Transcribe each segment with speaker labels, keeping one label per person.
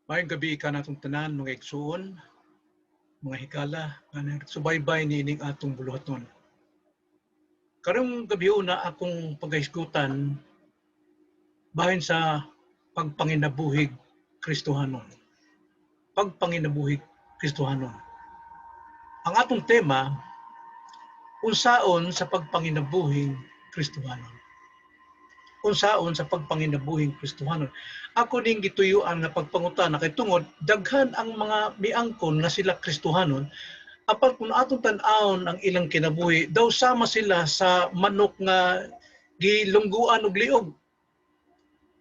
Speaker 1: Maayong gabii kanatong tanan, mga igsuon, mga higala nga nagsubaybay niining atong buluhaton. Karong gabiuna, akong pagahisgutan bahin sa pagpanginabuhig Kristohanon. Pagpanginabuhig Kristohanon. Ang atong tema, unsaon sa pagpanginabuhing Kristohanon. Unsaon sa pagpanginabuhing Kristohanon. Ako ning gituyuan nga pagpangutana kay tungod daghan ang mga miangkon nga sila Kristohanon, apan kung atong tan-awon ang ilang kinabuhi, daw sama sila sa manok nga gilungguan og liog.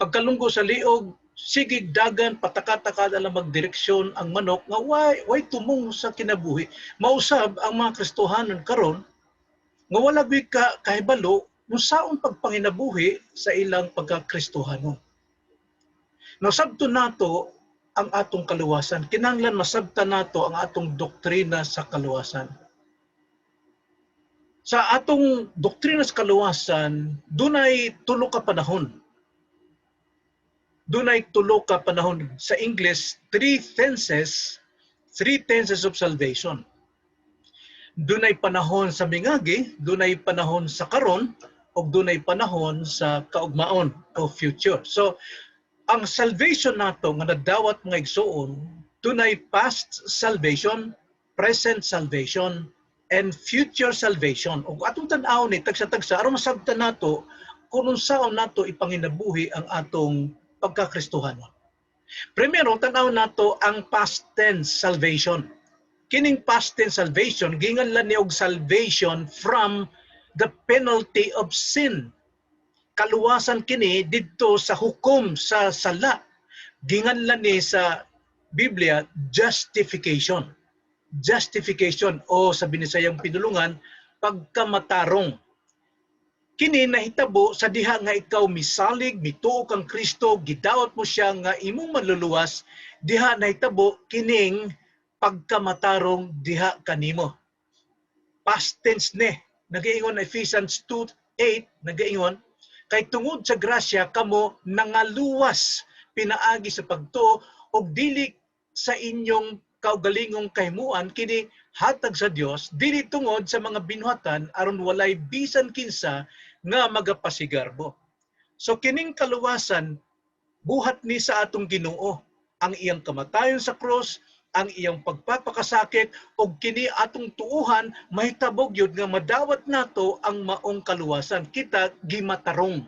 Speaker 1: Pagkalunggo sa liog, sige dagan pataka-taka na lang magdireksyon ang manok nga way tumong sa kinabuhi. Mausab ang mga Kristohanon karon nga wala gyud ka kahibalo kung saon pagpanginabuhi sa ilang pagkakristohanon. Nasabto nato ang atong kaluwasan. Kinahanglan masabtan nato ang atong doktrina sa kaluwasan. Sa atong doktrina sa kaluwasan, dunay tulo ka panahon. Dunay tulo ka panahon. Sa English, three tenses of salvation. Dunay panahon sa mingagi, dunay panahon sa karon, ug dunay panahon sa kaugmaon o future. So, ang salvation nato nga nadawat, mga igsuon, dunay past salvation, present salvation, and future salvation. Ug atong tan-awon ni tagsa-tagsa aron masabtan nato kung unsaon nato ipanginabuhi ang atong pagkakristohanon. Primero, tan-aw nato ang past tense salvation. Kining past tense salvation, ginganlan ni og salvation from the penalty of sin. Kaluwasan kini didto sa hukom sa sala. Ginganlan ni sa Biblia justification. Justification o sa Binisayang pinulungan, pagkamatarong. Kini nahitabo sa diha nga ikaw misalig, mituo kang Kristo, gidawat mo siya nga imong manluluwas, diha nahitabo kining pagkamatarong diha kanimo. Past tense ni. Nagaingon Ephesians 2:8, nagaingon, "Kay tungod sa grasya kamo nangaluwas pinaagi sa pagtuo, ug dili sa inyong kaugalingong kahimuan, kini hatag sa Dios, dili tungod sa mga binuhatan, aron walay bisan kinsa nga magapasigarbo." So kining kaluwasan, buhat ni sa atong Ginoo, ang iyang kamatayon sa krus, ang iyang pagpapakasakit, ug kini atong tuuhan, mahitabo gyud nga madawat nato ang maong kaluwasan. Kita gimatarong.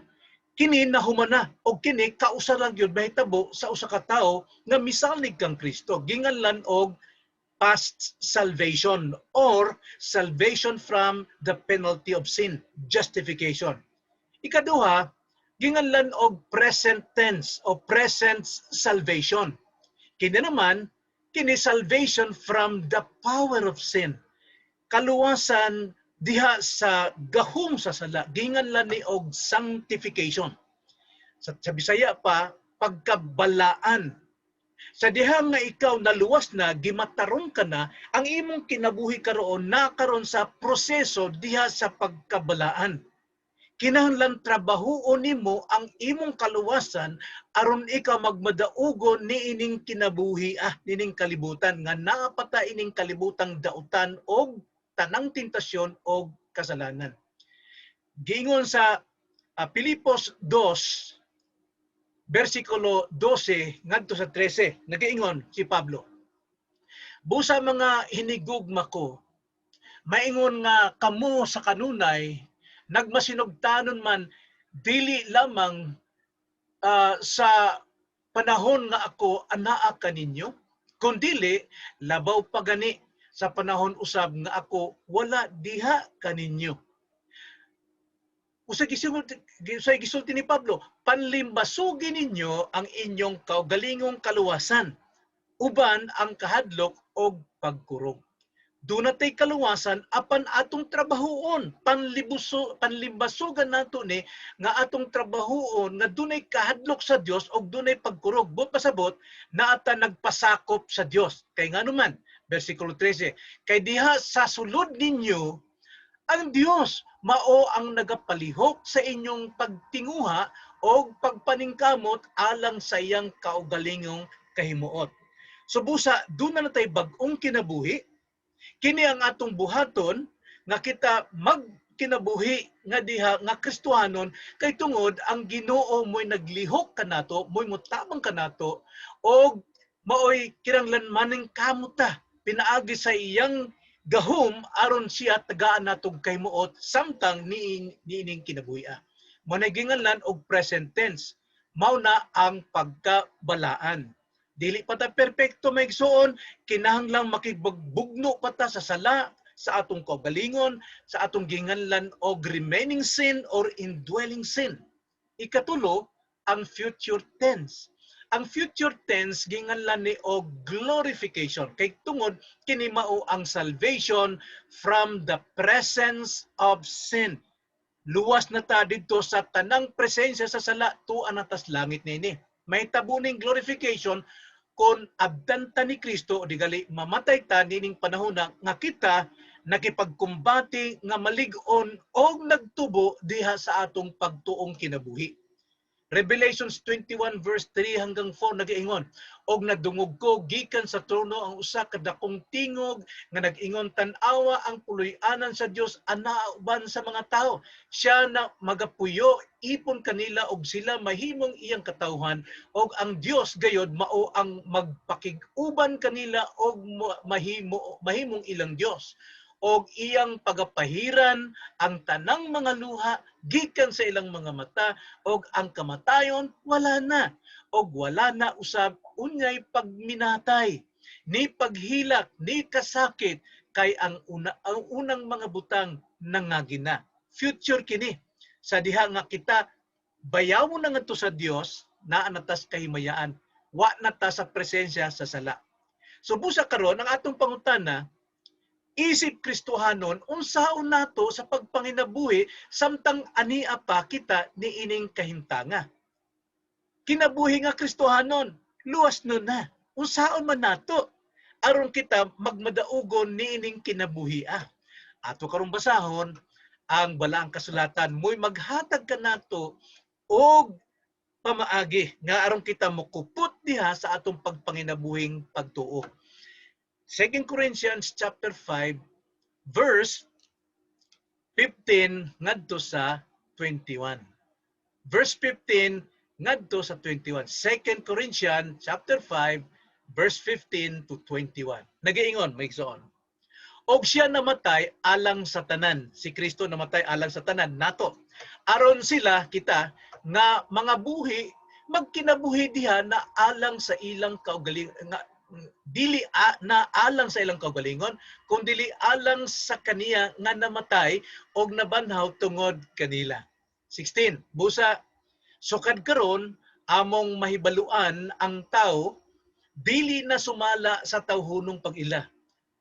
Speaker 1: Kini nahumana og kini kausa lang gyud mahitabo sa usa ka tawo nga misalig kang Kristo. Ginganlan og past salvation or salvation from the penalty of sin, justification. Ikaduha, ginganlan og present tense o present salvation. Kini naman, kini salvation from the power of sin. Kaluwasan diha sa gahom sa sala, ginganlan ni og sanctification. Sa Bisaya pa, pagkabalaan. Sa diha nga ikaw naluwas na, gimatarong ka na, ang imong kinabuhi karoon nakaron sa proseso diha sa pagkabalaan. Kinahanglan trabahuon nimo ang imong kaluwasan aron ikaw magmadaugon niining kinabuhi nining kalibutan nga naa pa ta ining kalibutang dautan og tanang tentasyon og kasalanan. Giingon sa Pilipos 2 versikulo 12 ngadto sa 13, nagaingon si Pablo, "Busa mga hinigugma ko, maingon nga kamo sa kanunay nagmasinugtanon man, dili lamang sa panahon nga ako anaa kaninyo, kundili labaw pa gani sa panahon usab nga ako wala diha kaninyo." Usay gisulti ni Pablo, "Panlimbasugi ninyo ang inyong kaugalingong kaluwasan uban ang kahadlok og pagkurog." Duna tay kaluwasan apan atong trabahuon, panlibuso, panlimbasugan nato ni nga atong trabahuon nga dunay kahadlok sa Dios og dunay pagkurog. Buot pasabot, naa ta nagpasakop sa Dios. Kay ngano man, versikulo 13, "Kay diha sa sulod ninyo ang Dios mao ang nagapalihok sa inyong pagtinguha og pagpaningkamot alang sa iyang kaugalingong kahimuot. So busa duna na tay bag-ong kinabuhi, kini ang atong buhaton nga kita magkinabuhi nga diha nga Kristohanon kay tungod ang Ginoo mo'y naglihok kanato, mo'y motabang kanato og maoy kinahanglan maning kamuta pinaagi sa iyang gahom aron siya tagaan natong kahimuot samtang niining kinabuhi. Mao na ginganlan og present tense. Mao na ang pagkabalaan. Dili pa ta perpekto, mga igsuon, kinahanglang makipagbugno pa ta sa sala sa atong kaugalingon, sa atong ginganlan og remaining sin or indwelling sin. Ikatulo, ang future tense. Ang future tense ginganlan ni og glorification kay tungod kini mao ang salvation from the presence of sin. Luwas na ta didto sa tanang presensya sa sala, tuwa na tas langit niini. May tabuning glorification kung abdan ta ni Kristo o digali mamatay ta nining panahon na nga kita nakipagkumbati nga malig-on og nagtubo diha sa atong pagtuong kinabuhi. Revelations 21 verse 3 hanggang 4 nagaingon, "Og nadungog ko gikan sa trono ang usa ka dakong tingog nga nag-ingon, 'Tan-awa, ang puloy-anan sa Dios anaa uban sa mga tawo. Siya na magapuyo ipon kanila og sila mahimong iyang katawhan, og ang Dios gayod mao ang magpakig-uban kanila og mahimong ilang Dios, og iyang pagapahiran ang tanang mga luha gikan sa ilang mga mata, og ang kamatayon wala na, og wala na usab unyay pagminatay ni paghilak ni kasakit, kay ang unang mga butang nangagi na.'" Future kini sa diha nga kita bayawon na ngadto sa Dios, naa na tas kahimayaan, wa na ta sa presensya sa sala. So busa karon ang atong pangutana, isip Kristohanon, unsaon nato sa pagpanginabuhi samtang ania pa kita niining kahimtanga? Kinabuhi nga Kristohanon, luwas nun na. Unsaon man nato aron kita magmadaugon niining kinabuhi? Ato karong basahon ang balaang kasulatan mo'y maghatag kanato og pamaagi nga aron kita mokupot diha sa atong pagpanginabuhing pagtuo. 2 Corinthians chapter 5 verse 15 ngadto sa 21. Verse 15 ngadto sa 21. 2 Corinthians chapter 5 verse 15 to 21. Nagaingon, mga igsoon. "Og siya namatay alang sa tanan." Si Kristo namatay alang sa tanan nato. "Aron sila, kita, nga mga buhi magkinabuhi diha na alang sa ilang kaugaling nga dili na alang sa ilang kaugalingon kun dili alang sa kaniya nga namatay og nabanhaw tungod kanila." 16. "Busa sukad karon among mahibaluan ang tao dili na sumala sa tawhonong pag-ila.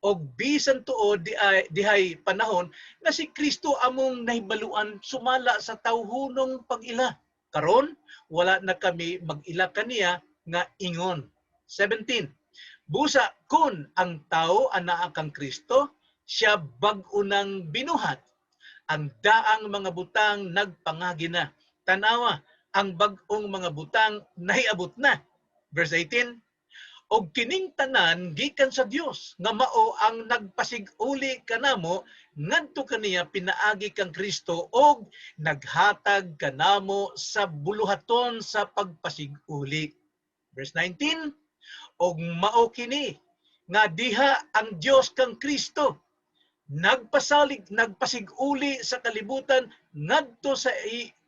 Speaker 1: Og bisan tuod dihay panahon nga si Kristo among nahibaluan sumala sa tawhonong pag-ila, karon wala na kami mag-ila kaniya nga ingon." 17. "Busa kun ang tao anaa kang Kristo, siya bag-o nang binuhat. Ang daang mga butang nagpangagi na. Tanawa, ang bag-ong mga butang nahiabot na." Verse 18, "Og kining tanan gikan sa Dios nga mao ang nagpasig-uli kanamo ngadto kaniya pinaagi kang Kristo og naghatag kanamo sa buluhaton sa pagpasig-uli." Verse 19, "Og mao kini nga diha ang Dios kang Kristo nagpasalig nagpasig-uli sa kalibutan ngadto sa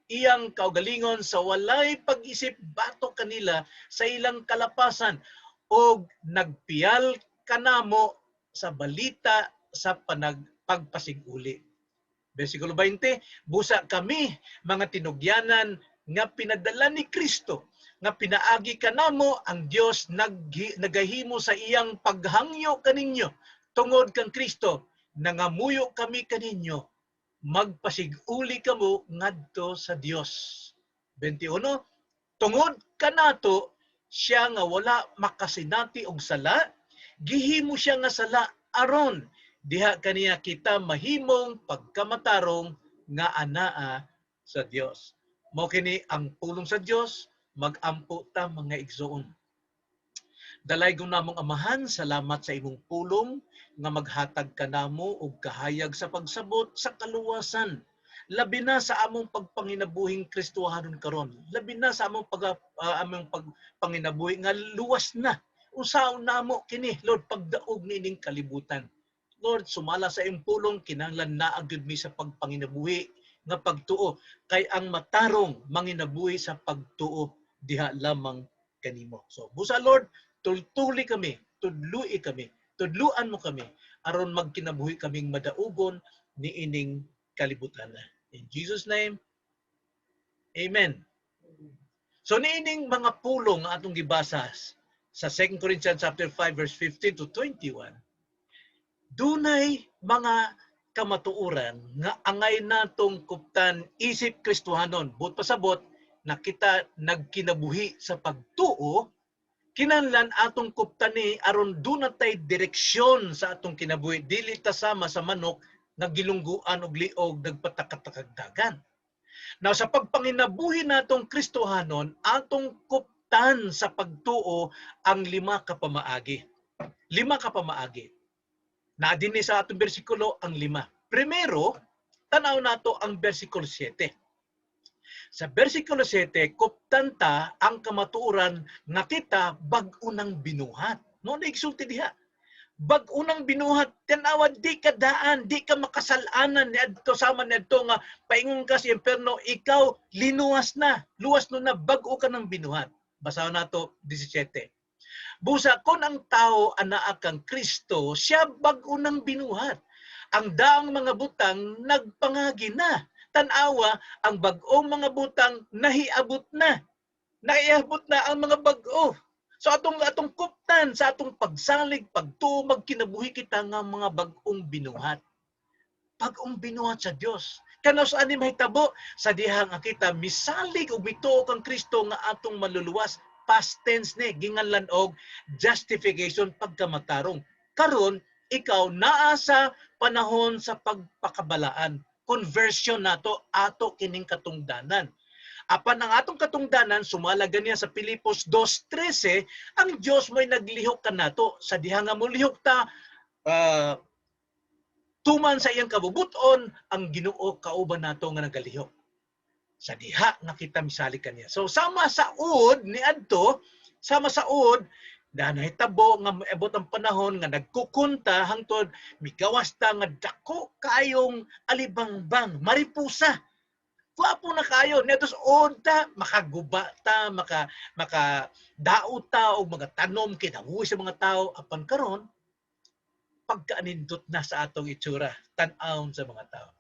Speaker 1: iyang kaugalingon sa walay pag-isip batok kanila sa ilang kalapasan, og nagpiyal kanamo sa balita sa pagpasig-uli." Versikulo 20, "Busa kami mga tinugyanan nga pinadala ni Kristo nga pinaagi kanamo ang Dios nagahimo sa iyang paghangyo kaninyo tungod kang Kristo. Nangamuyo kami kaninyo, magpasiguli kamo ngadto sa Dios." 21, "Tungod kanato, siya nga wala makasinati og sala, gihimo siya nga sala aron diha kaniya kita mahimong pagkamatarong nga anaa sa Dios." Mao kini ang pulong sa Dios. Magampo ta, mga igsoon. Dalaygon namong Amahan, salamat sa imong pulong nga maghatag kanamo og kahayag sa pagsabot sa kaluwasan. Labi na sa among pagpanginabuhing Kristohanon karon. Labi na sa among pagpanginabuhi nga luwas na. Unsaon namo kini, Lord, pagdaog niining kalibutan? Lord, sumala sa imong pulong, kinahanglan naa gyud mi sa pagpanginabuhi nga pagtuo, kay ang matarong manginabuhi sa pagtuo diha lamang kanimo. So, busa, Lord, tultuli kami, tudlui kami, tudluan mo kami aron magkinabuhi kaming madaugon niining kalibutan. In Jesus' name, amen. So niining mga pulong nga atong gibasa sa 2 Corinthians chapter 5 verse 15 to 21, dunay mga kamatuoran nga angay natong kuptan isip Kristohanon. Buot pasabot na kita nagkinabuhi sa pagtuo, kinahanglan atong kuptan ni aron duna tay direksyon sa atong kinabuhi, dili ta sama sa manok nga gilungguan og liog, nagpatakatakag dagan. Now, sa pagpanginabuhi natong Kristohanon, atong kuptan sa pagtuo ang lima ka pamaagi. Lima ka pamaagi. Naa dinhi sa atong bersikulo ang lima. Primero, tanaw nato ang bersikulo 7. Sa bersikulo 7, kuptan ta ang kamatuoran nga kita bag-o nang binuhat. No, naigsulti diha. Bag-o nang binuhat, tanawa, di ka daan, di ka makasalanan niadto, sama niadto nga paingon ka sa impierno, ikaw linuwas na, luwas no na, bag-o ka ng binuhat. Basahon nato 17. Busa kon ang tao anaa kang Kristo, siya bag-o nang binuhat. Ang daang mga butang nagpangagi na. Tan-awa, ang bag-ong mga butang nahiabot na. Nahiabot na ang mga bag-o. So atong kuptan sa atong pagsalig, pagtuo, magkinabuhi kita nga mga bag-ong binuhat. Bag-ong binuhat sa Dios. Kanaus ani mahitabo? Sa diha nga kita misalig ug mituo kang Kristo nga atong maluluwas. Past tense ni, ginganlan og justification, pagkamatarong. Karon ikaw naa sa panahon sa pagpakabalaan. Conversion nato, ato kining katungdanan. Apan ang atong katungdanan, sumala ganiya sa Pilipos 2:13, ang Dios mo'y naglihok kanato. Sa diha nga molihok ta, tuman sa iyang kabubuton, ang Ginoo kauban nato nga nagalihok. Sa diha nga kita misalig kaniya. So sama sa uod ni adto, sama sa uod, na nahitabo nga maabot ang panahon nga nagkukunta hangtod migawas ta nga dako kaayong alibangbang, maripusa. Gwapo na kayo. Netos uod ta, makaguba ta, maka daot ta og mga tanom, kinabuhi sa mga tao, apan karon pagkaanindot na sa atong itsura tan-awon sa mga tao.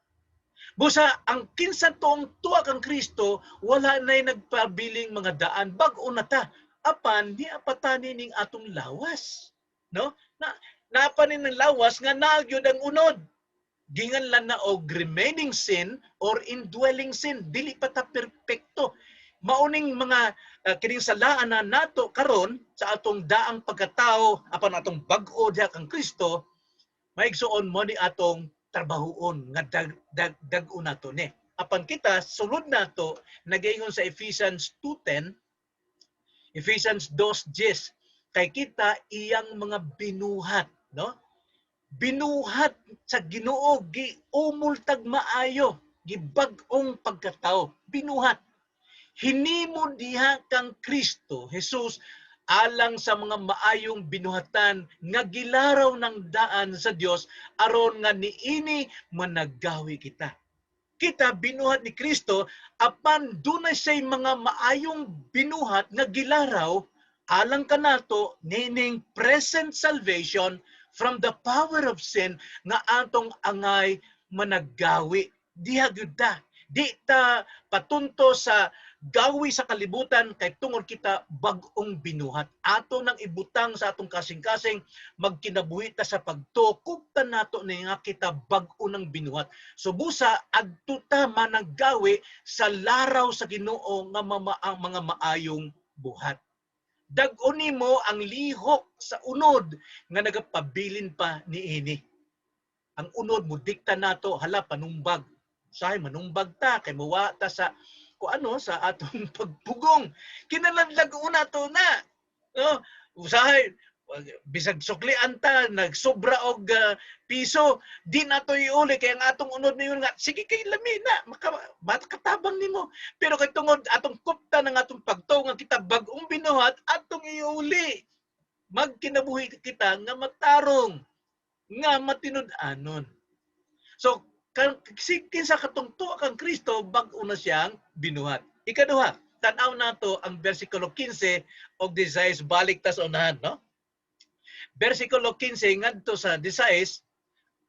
Speaker 1: Busa ang kinsa tuong tuwa kang Kristo, wala na'y nagpabiling mga daan, bag-o na ta. Apan di apatani ning atong lawas. No? Na naapanin ng lawas nga nagyod ang unod. Ginganlan na og remaining sin or indwelling sin, dili pa ta perpekto. Mauning mga kining salaan na nato karon sa atong daang pagkatao apan atong bag-o diha kang Kristo, maigsuon mo ni atong trabahuon nga dag-o nato ni. Apan kita sulod nato nagaingon sa Ephesians 2:10, Ephesians 2:10, kay kita iyang mga binuhat, no? Binuhat sa Ginoo, giumultag maayo, gibag-ong pagkatao, binuhat. Hinimo diha kang Kristo Jesus alang sa mga maayong binuhatan nga gilaraw ng daan sa Dios aron nga niini managawi kita. Kita binuhat ni Kristo, apan dunay say mga maayong binuhat nga gilaraw alang kanato nining present salvation from the power of sin nga atong angay managgawi. Diha gyud ta. Di ta patunto sa gawi sa kalibutan kay tungod kita bag-ong binuhat. Ato nang ibutang sa atong kasing-kasing, magkinabuhi ta sa pagtuo, kuptan nato ni nga kita bag-o nang binuhat. So busa adto ta managgawi sa laraw sa Ginoo nga ang mga maayong buhat. Dag-o nimo ang lihok sa unod nga nagapabilin pa niini. Ang unod mo dikta nato, hala, panumbag. Say manumbag ta kay muwa ta sa ku ano sa atong pagpugong. Kinahanglan una to na. No? Usahay bisag suklian ta, nagsobra og piso, di nato iuli kay ang atong unod niyon nga sige kay lami na maka makatabang nimo. Pero kay tungod atong kupta ng atong pagtuo nga kita bag-ong binuhat, atong iuli. Magkinabuhi kita nga matarong, nga matinud-anon. So kan kinsa katong tuo kang Kristo, bag-o na siyang binuhat. Ikaduha, tan-aw nato ang bersikulo 15 og 16. Balik ta sa unahan, no? Bersikulo 15 ngadto sa 16,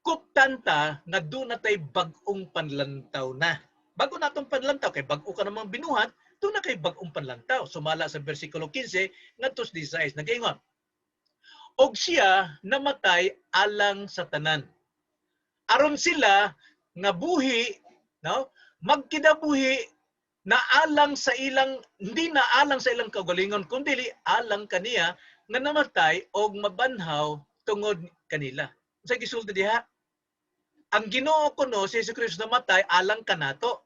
Speaker 1: kuptan ta nga duna tay bag-ong panlantaw na. Bago natong panlantaw kay bag-o ka namang binuhat, duna kay bag-ong panlantaw. Sumala sa bersikulo 15 ngadto sa 16, nagaingon: "Og siya namatay alang sa tanan, aron sila nga buhi, no, magkinabuhi na alang sa ilang, hindi na alang sa ilang kaugalingon, kundi alang kaniya nga namatay og mabanhaw tungod kanila." Unsay gisulti diha? Ang Ginoo kuno si Jesu Kristo namatay alang kanato.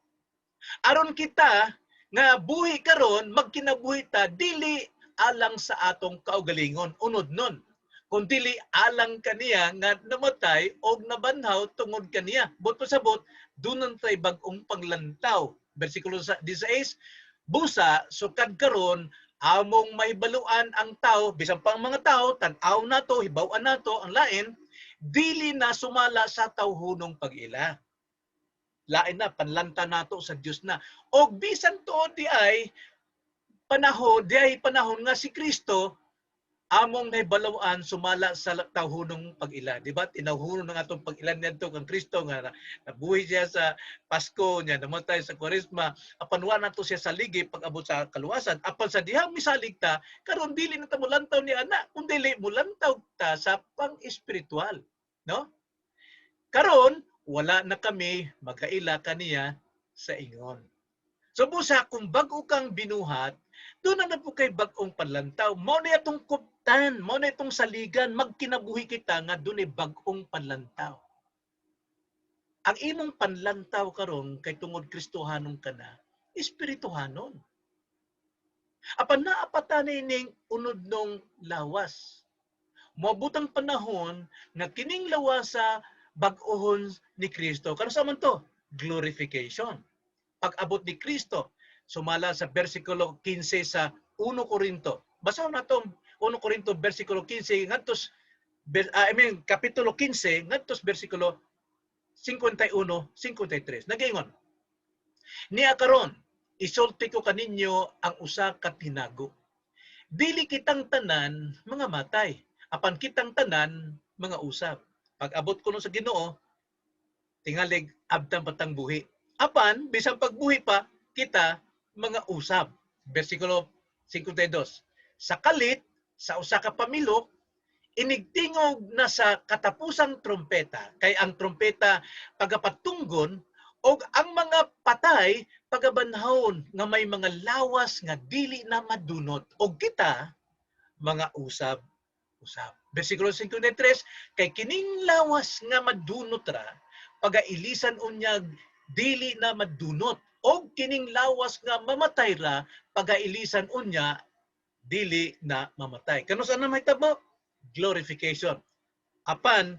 Speaker 1: Aron kita nga buhi karon, magkinabuhi ta dili alang sa atong kaugalingon, unod nun, kundi alang kaniya nga namatay og nabanhaw tungod kaniya. Buot pasabot, dunon tay bag-ong panglantaw. Bersikulo 16, "Busa sukad karon among mahibaluan ang tao, bisan pang mga tao, tan-aw nato, hibaw-an nato ang lain, dili na sumala sa tawhonong pag-ila." Lain na, panlanta nato sa Dios na. Og bisan tuod di ay panahon nga si Kristo among nahibaloan sumala sa tawhonong pag-ila, di ba? Tinawhonon ng atong pag-ila niadto kang Kristo nga nabuhi siya sa Pasko niya, namatay sa Kwaresma, apan wa nato siya saligi pag-abot sa kaluwasan. Apan sa dihang misalig ta, karon dili na ta molantaw ni ana, kundi molantaw ta sa pang-espiritual, no? Karon wala na kami magaila kaniya sa ingon. So busa kung bag-o kang binuhat, duna na pod kay bag-ong panlantaw. Mao na atong kuptan, mao na itong saligan, magkinabuhi kita nga dunay bag-ong panlantaw. Ang imong panlantaw karon kay tungod Kristohanon ka na, espirituhanon. Apan naa pa ta ning unod nung lawas. Moabot ang panahon nga kining lawasa bag-ohon ni Kristo. Kanus-a man to? Glorification. Pag-abot ni Kristo, sumala sa versikulo 15 sa 1 Korinto. Basahon nato 1 Korinto versikulo 15 ngadto, I mean, kapitulo 15 ngadto versikulo 51, 53. Nagaingon: "Niya karon, isulti ko kaninyo ang usa ka tinago. Dili kitang tanan mga matay, apan kitang tanan mga usab." Pag abot kuno sa Ginoo, tingalig abtang patang buhi. Apan bisan pagbuhi pa kita, mga usab. Versikulo 52. "Sa kalit, sa usa ka pamilok, inigtingog na sa katapusang trompeta, kay ang trompeta pagapatunggon og ang mga patay pagabanhawon nga may mga lawas nga dili na madunot, og kita mga usab usab." Versikulo 53, "Kay kining lawas nga madunot ra pagailisan unyag dili na madunot, og kining lawas nga mamatay ra pagailisan unya dili na mamatay." Kanus-a na mahitabo? Glorification. Apan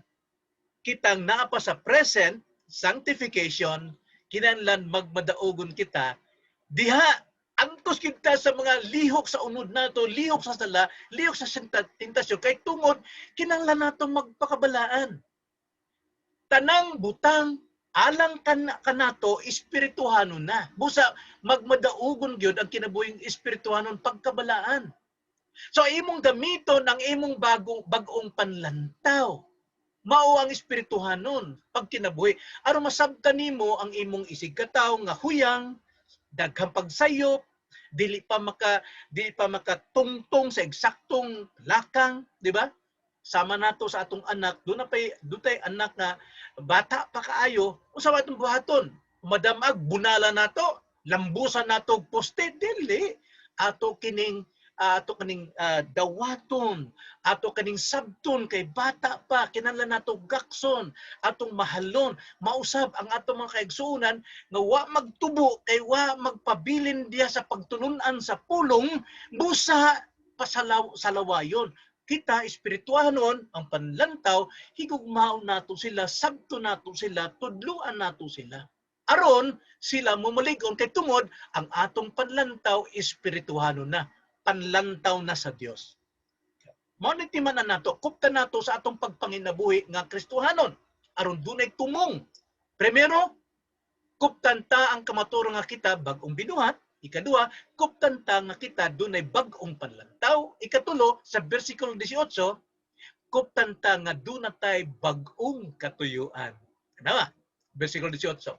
Speaker 1: kitang naa pa sa present sanctification, kinahanglan magmadaugon kita diha, antos kita sa mga lihok sa unod nato, lihok sa sala, lihok sa tentasyon, kay tungod kinahanglan nato magpakabalaan. Tanang butang alang kan kanato espirituhanon na. Busa magmadaugon gyud ang kinabuhing espirituhanon pagkabalaan. So imong gamiton ang imong bagong bag-ong panlantaw. Mao ang espirituhanon pag kinabuhi. Aron masabtan nimo ang imong isig katawo nga huyang, daghang pagsayop, dili pa makatungtong sa eksaktong lakang, di ba? Sama nato sa atong anak, duna pay dutay anak nga bata pa kaayo, unsa ba atong buhaton? Madamag, bunala nato, lambusan nato og poste, dili. Ato kining dawaton, ato kaning sabton kay bata pa, kinahanglan nato gakson, atong mahalon, mausab ang atong mga kaigsuonan nga wa magtubo kay wa magpabilin diha sa pagtulun-an sa pulong, busa pasalawayon. Kita espirituhanon ang panlantaw, higugmaon nato sila, sabto nato sila, tudluan nato sila. Aron sila mumulig-on kay tungod ang atong panlantaw espirituhanon na, panlantaw na sa Dios. Mao ni timan-an nato, kuptan nato sa atong pagpanginabuhi nga Kristohanon aron dunay tumong. Primero, kuptan ta ang kamatuoran nga kita bag-ong binuhat. Ikaduha, kuptan ta nga kita dunay bag-ong panlantaw. Ikatulo, sa bersikulo 18, kuptan ta nga duna tay bag-ong katuyuan. Ano ba? Bersikulo 18.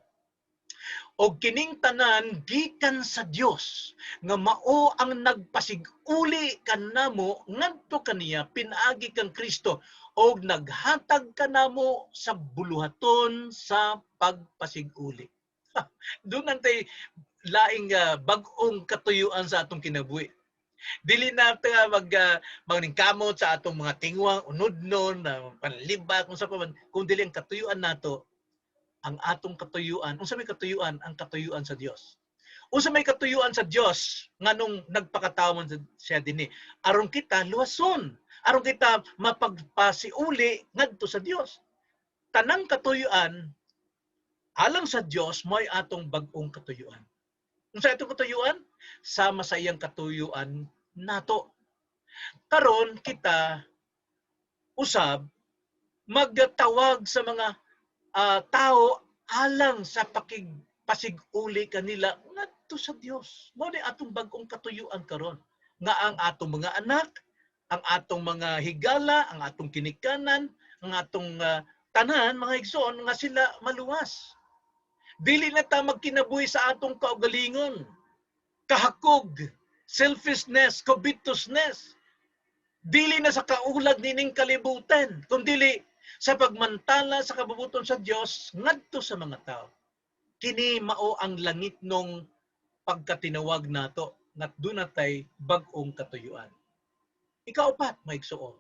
Speaker 1: Og kining tanan gikan sa Dios nga mao ang nagpasig-uli kanamo ngadto kaniya pinaagi kang Kristo og naghatag kanamo sa buluhaton sa pagpasig-uli. Duna tay laing bag-ong katuyuan sa atong kinabuhi. Dili na ta magningkamot sa atong mga tingwang, unodnon, panlibak, kung sa pa man, kung dili ang katuyuan nato, ang atong katuyuan, unsa may katuyuan? Ang katuyuan sa Dios. Unsa may katuyuan sa Dios nganong nagpakatawo man siya dinhi? Aron kita luwason, aron kita mapagpasiuli ngadto sa Dios. Tanang katuyuan alang sa Dios mo'y atong bag-ong katuyuan. Unsa atong katuyuan? Sama sa iyang katuyuan nato. Karon kita usab magtawag sa mga tao alang sa pakigpasiguli kanila ngadto sa Dios. Mao ni atong bag-ong katuyuan karon nga ang atong mga anak, ang atong mga higala, ang atong kinikanan, ang atong tanan mga igsoon nga sila maluwas. Dili na ta magkinabuhi sa atong kaugalingon, kahakog, selfishness, covetousness. Dili na sa kaulag nining kalibutan, kundi sa pagmantala sa kabubuton sa Dios ngadto sa mga tao. Kini mao ang langitnong pagkatinawag nato nga duna tay bag-ong katuyuan. Ikaupat, mga igsoon,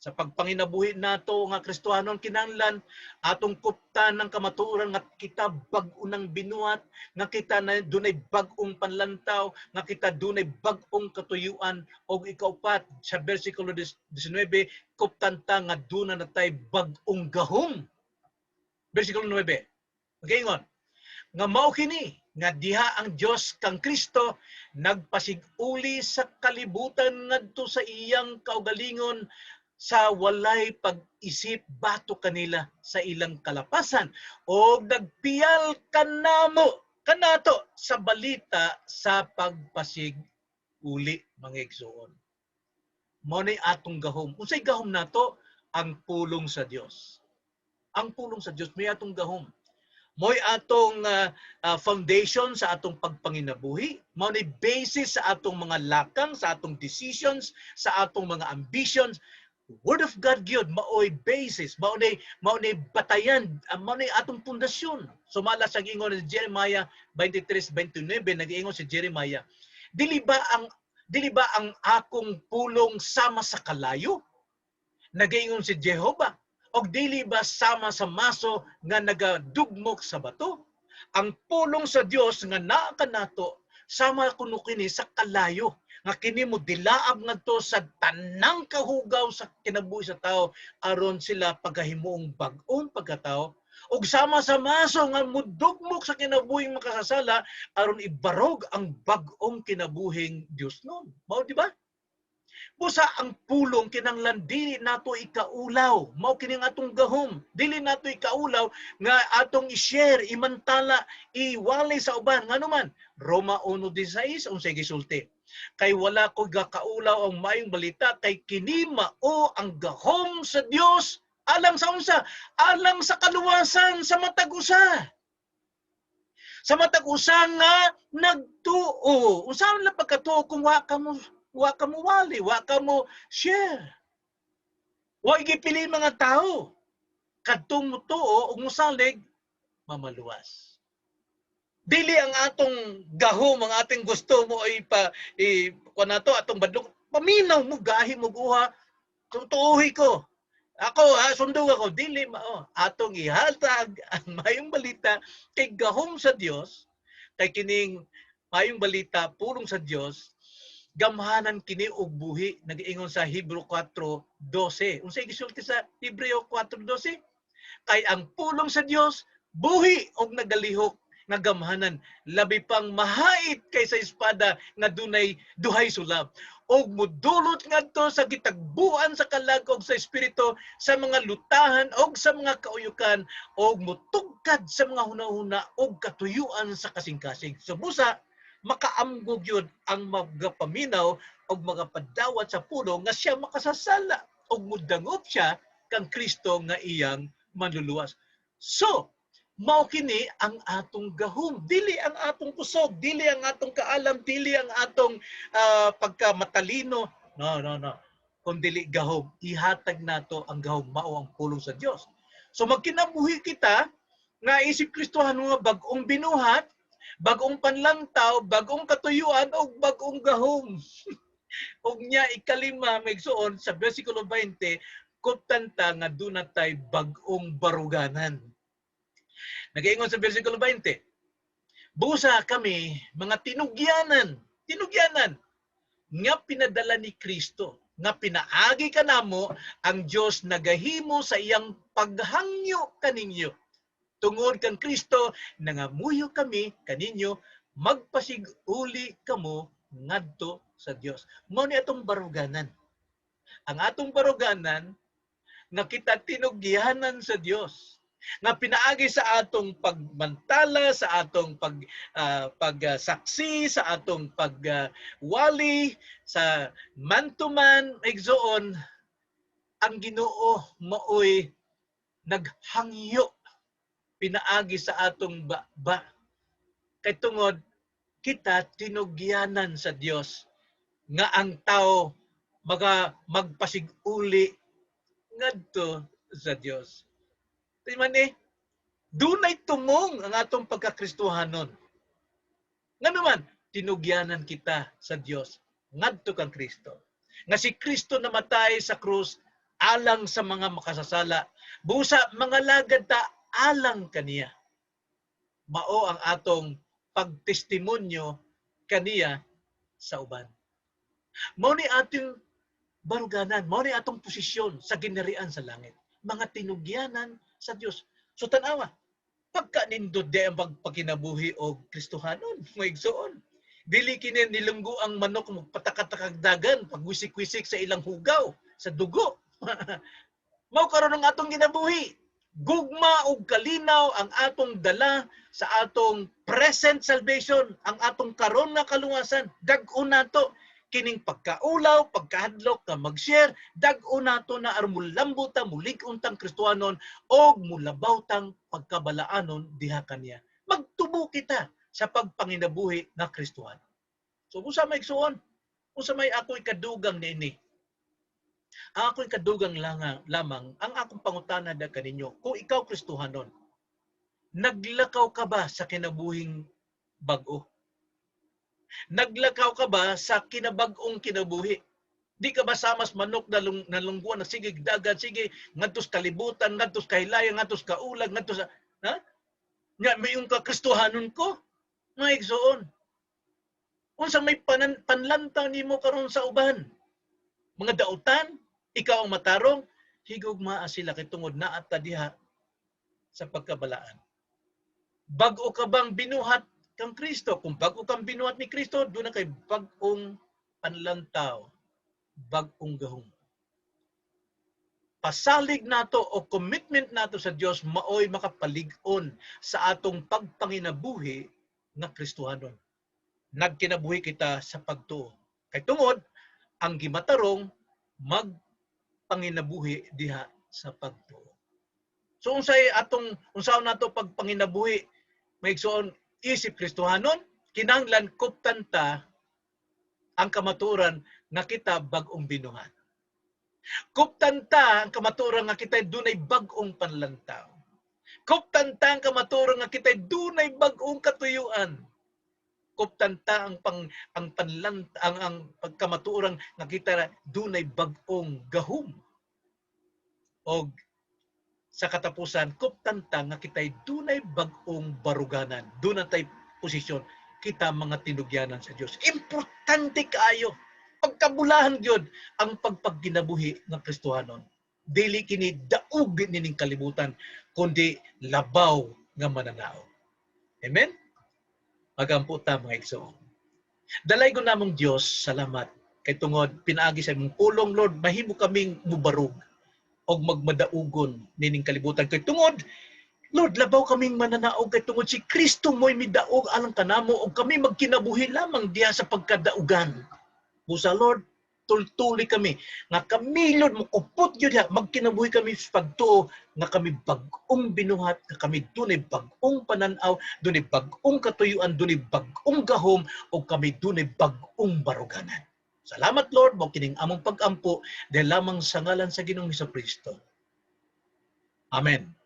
Speaker 1: sa pagpanginabuhi nato nga Kristohanon, kinahanglan atong kuptan ng kamatuoran nga kita bag-o nang binuhat, nga kita na dunay bag-ong panlantaw, nga kita dunay bag-ong katuyuan. Og ikaupat, sa bersikulo 19, kuptan ta nga duna na tay bag-ong gahom. Bersikulo 9. Magaingon nga mao kini nga diha ang Dios kang Kristo nagpasiguli sa kalibutan ngadto sa iyang kaugalingon sa walay pag-isip batok kanila sa ilang kalapasan o nagpiyal kanamo kanato sa balita sa pagpasig uli, mga igsoon. Mao ni atong gahom. Unsay gahom nato? Ang pulong sa Dios. Ang pulong sa Dios may atong gahom. Mo'y atong foundation sa atong pagpanginabuhi, mao ni basis sa atong mga lakang, sa atong decisions, sa atong mga ambitions. Word of God gyud maoy basis, mao ni batayan, mao ni atong pundasyon. Sumala sa ingon ni Jeremiah 23:29, nag-ingon si Jeremiah, "Dili ba ang akong pulong sama sa kalayo?" Nagaingon si Jehova. "Og dili ba sama sa maso nga nagadugmok sa bato?" Ang pulong sa Dios nga naa kanato sama kuno kini sa kalayo nga kini mo dilaab ngadto sa tanang kahugaw sa kinabuhi sa tao aron sila pagkahimuong bag-ong pagkatao, ug sama sa maso nga mudugmok sa kinabuhing makasasala aron ibarog ang bag-ong kinabuhing Dios nun. Mao di ba? Busa ang pulong kinanglan dili nato ikaulaw. Mao kini ang atong gahom. Dili nato ikaulaw nga atong i-share, imantala, iwali sa uban. Ngano man? Roma 1:16, unsay gisulti? "Kay wala ko gakaulaw ang maayong balita kay kini mao ang gahom sa Dios alang sa unsa? Alang sa kaluwasan sa matag usa. Sa matag usa nga nagtuo." Unsa man lang pagkatuo kung wa ka mo wali, wa ka mo share? Wa gipili mga tao. Kadtong motuo ug mosalig, mamaluwas. Dili ang atong gahom, ang ating gusto mo ay pa i kuan nato atong badlong paminaw mo, gahi mo guha, tutuuhi ko. Ako ha, sundog ako, dili mao. Atong ihatag ang maayong balita kay gahom sa Dios, kay kining maayong balita, pulong sa Dios. Gamhanan kini og buhi, nag-ingon sa Hebreo 4:12. Unsay gisulti sa Hebreo 4:12? Kay ang pulong sa Dios buhi og nagalihok nga gamhanan, labi pang mahait kaysa espada nga dunay duhay sulab, og mudulot ngadto sa gitagbuan sa kalag og sa espiritu, sa mga lutahan og sa mga kauyukan, og mutugkad sa mga hunahuna og katuyuan sa kasing-kasing. So busa makaamgog yun ang magapaminaw og magapadawat sa pulong nga siya makasasala og mudangop siya kang Kristo nga iyang manluluwas. So, mao kini ang atong gahom, dili ang atong kusog, dili ang atong kaalam, dili ang atong pagkamatalino. No, no, no. Kung dili gahom, ihatag nato ang gahom, mao ang pulong sa Dios. So magkinabuhi kita nga isip Kristohano nga bag-ong binuhat, bag-ong panlantaw, bag-ong katuyuan ug bag-ong gahom. Ug nya ikalima, maigsuon, sa versikulo 20, kuptan ta nga duna tay bag-ong baruganan. Nagaingon sa versikulo 20, busa kami mga tinugyanan, tinugyanan nga pinadala ni Kristo, nga pinaagi kanamo ang Dios nagahimo sa iyang paghangyo kaninyo. Tungod kang Kristo, nangamuyo kami kaninyo, magpasig-uli kamo ngadto sa Dios. Mao ni atong baruganan. Ang atong baruganan nga kita tinugyanan sa Dios, nga pinaagi sa atong pagmantala, sa atong pagsaksi, sa atong pagwali, sa man to man, igsoon, ang Ginoo maoy naghangyo pinaagi sa atong ba. Kay tungod kita tinugyanan sa Dios nga ang tao magpasiguli ngadto sa Dios. Di man eh, dunay tumong ang atong pagkakristohanon. Nga naman, tinugyanan kita sa Dios ngadto kang Kristo. Nga si Kristo namatay sa krus alang sa mga makasasala. Busa mga lagad ta alang kaniya. Mao ang atong pagtestimonyo kaniya sa uban. Mao ni ating baruganan, mao ni atong posisyon sa ginarian sa langit. Mga tinugyanan sa Dios. So tan-awa, pagka nindot di ang pagpakinabuhi og Kristohanon, mga igsoon. Dili kini nilunggo ang manok magpatakatakag dagan, pagwisik-wisik sa ilang hugaw, sa dugo. Mao karon ang atong ginabuhi. Gugma ug kalinaw ang atong dala sa atong present salvation, ang atong karon nga kaluwasan. Dag-on nato kining pagkaulaw, pagkahadlok nga mag-share, dag-on nato na aron mulambo ta, mulig-on tang Kristohanon og mulabaw tang pagkabalaanon diha kaniya. Magtubo kita sa pagpanginabuhi nga Kristohanon. So usa may igsuon, usa may ako'y kadugang niini. Ang ako'y kadugang lamang, ang akong pangutana da kaninyo, kung ikaw Kristohanon, naglakaw ka ba sa kinabuhing bag-o? Naglakaw ka ba sa kinabag-ong kinabuhi? Di ka ba samas manok na nalungguan na sige dagan, sige ngadtos kalibutan, ngadtos kahilayan, ngadtos kaulag, ngadtos sa, ha? Nya may yung kakristohanon ko, mga igsoon. Unsa may panlantaw nimo karon sa uban? Mga dautan, ikaw ang matarong, higugmaa sila kay tungod naa ta diha sa pagkabalaan. Bag-o ka bang binuhat kang Kristo? Kung bag-o kang binuhat ni Kristo, doon na kay bag-ong panlantaw, bag-ong gahom. Pasalig nato o commitment nato sa Dios maoy makapalig-on sa atong pagpanginabuhi nga Kristohanon. Nagkinabuhi kita sa pagtuo. Kay tungod ang gimatarong magpanginabuhi diha sa pagtuo. So unsay atong unsaon nato pagpanginabuhi, maigsoon, isip Kristohanon, kinahanglan kuptan ta ang kamatuoran nga kita bag-ong binuhat. Kuptan ta ang kamatuoran nga kita dunay bag-ong panlantaw. Kuptan ta ang kamatuoran nga kita dunay bag-ong katuyuan. Kuptan ta ang pang ang panlant ang pagkamatuoran nga kita dunay bag-ong gahom. Og sa katapusan, kuptan ta nga kita'y dunay bag-ong baruganan. Dunay tay posisyon kita mga tinugyanan sa Dios. Importante kaayo pagkabulahan gyud ang pagpagkinabuhi ng Kristohanon. Dili kini daog nining kalibutan, kundi labaw nga mananaog. Amen? Magampo ta, mga igsoon. Dalaygon namong Dios, salamat kay tungod pinaagi sa imong pulong, Lord, mahimo kaming mubarog og magmadaugon nining kalibutan kay tungod, Lord, labaw kaming mananaog kay tungod si Kristo mo'y midaog alang kanamo ug kami magkinabuhi lamang diha sa pagkadaugan. Busa, Lord, tultuli kami nga kami, Lord, mukupot gyud diha, magkinabuhi kami sa pagtuo nga kami bag-ong binuhat, nga kami dunay bag-ong panan-aw, dunay bag-ong katuyuan, dunay bag-ong gahom ug kami dunay bag-ong baruganan. Salamat, Lord, mao kining among pag-ampo dahil lamang sa ngalan sa Ginoong Kristo. Amen.